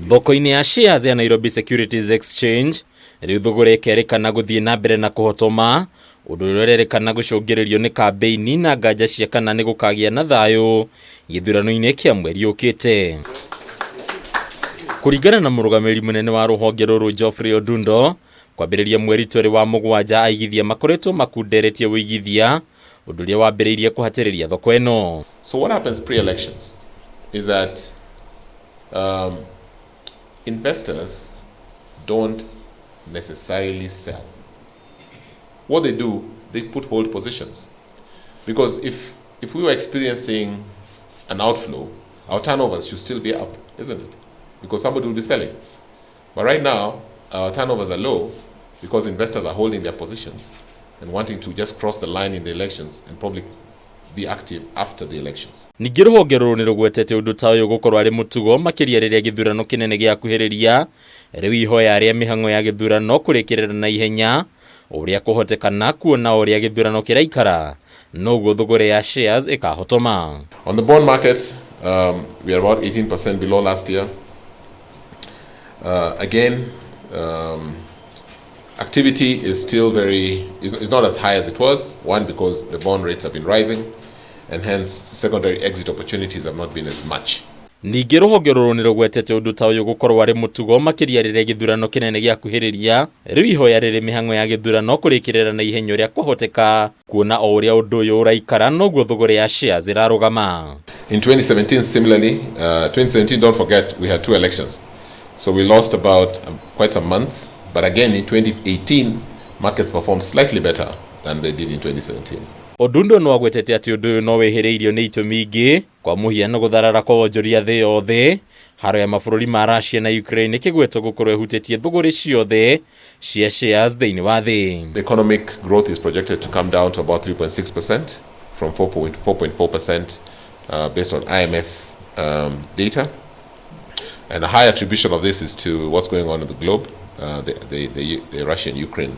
Thoko-inĩ ya shares ya Nairobi Securities Exchange rĩu thũgũrĩ ĩkerĩkana gũthiĩ na mbere na kũhotoma, ũndũ ũrĩa ũrerĩkana gũcũngĩrĩrio nĩ kambĩini na nganja cia kana nĩ gũkagĩa na thayũ gĩthurano-inĩ kĩa mweri ũkĩte. Kũringana na mũrũgamĩrĩri mũnene wa rũhonge rũrũ Geoffrey Odundo, kwambĩrĩria mweri 2 wa mũgwanja aigithia makoretwo makunderetie ũigithia, ũndũ ũrĩa wambĩrĩirie kũhatĩrĩria thoko ĩno. So what happens pre-elections is that investors don't necessarily sell. What they do, they put hold positions. Because if we were experiencing an outflow, our turnovers should still be up, isn't it? Because somebody will be selling. But right now, our turnovers are low because investors are holding their positions and wanting to just cross the line in the elections and probably be active after the elections. Ningĩ rũhonge rũrũ nĩ rũgwetete ũndũ ta ũyũ gũkorwo arĩ mũtugo makĩria rĩrĩa gĩthurano kĩnene gĩakuhĩrĩria. Rĩu ihoya rĩa mĩhang'o ya gĩthurano kũrĩkĩrĩra na ihenya ũrĩa kũhotekana, kuona ũrĩa gĩthurano kĩraikara noguo thũgũrĩ ya shares ĩkahotoma. On the bond market, we are about 18% below last year. Again, activity is still is not as high as it was. One, because the bond rates have been rising, and hence secondary exit opportunities have not been as much. Ningĩ rũhonge rũrũ nĩ rũgwetete ũndũ ta ũyũ gũkorwo arĩ mũtugo makĩria rĩrĩa gĩthurano kĩnene gĩakuhĩrĩria. Rĩu ihoya rĩrĩ mĩhang'o ya gĩthurano kũrĩkĩrĩra na ihenya ũrĩa kwahoteka, kuona o ũrĩa ũndũ ũyũ ũraikara noguo thũgũrĩ ya shares ĩrarũgama. In 2017, similarly, 2017, don't forget, we had two elections. So we lost about quite some months. But again, in 2018, markets performed slightly better than they did in 2017. Odundo no agwetete atĩ ũndũ ũyũ no wĩhĩrĩirio nĩ itũmi ingĩ, kwa mũhiano gũtharara kwa wonjoria thĩ yothe, haro ya mabũrũri ma Russia na Ukraine ĩkĩgwetwo gũkorwo ĩhutĩtie thũgũrĩ ciothe cia shares thĩinĩ wa thĩ. Economic growth is projected to come down to about 3.6% from 4.4% based on IMF data. And a high attribution of this is to what's going on in the globe, the Russian-Ukraine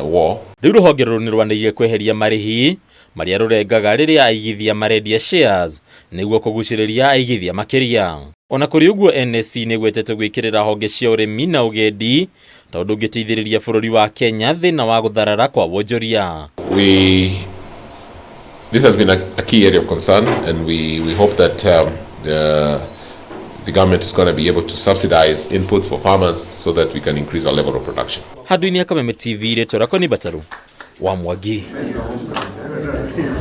war. Rĩu rũhonge rũrũ nĩ rwanĩrĩire kweheria marĩhi marĩa rũrengaga rĩrĩa aigithia marendia shares nĩguo kũgucĩrĩria aigithia makĩria. Ona kũrĩ ũguo, NSE nĩ ĩgwetete gwĩkĩrĩra honge cia ũrĩmi na ũgendi tondũ ũngĩteithĩrĩria bũrũri wa Kenya thĩna wa gũtharara kwa wonjoria. This has been a key area of concern, and we hope that the government is going to be able to subsidize inputs for farmers so that we can increase our level of production. Handũ-inĩ ya Kameme TV, rĩtwa rĩakwa nĩ Bataru wa Mwangi.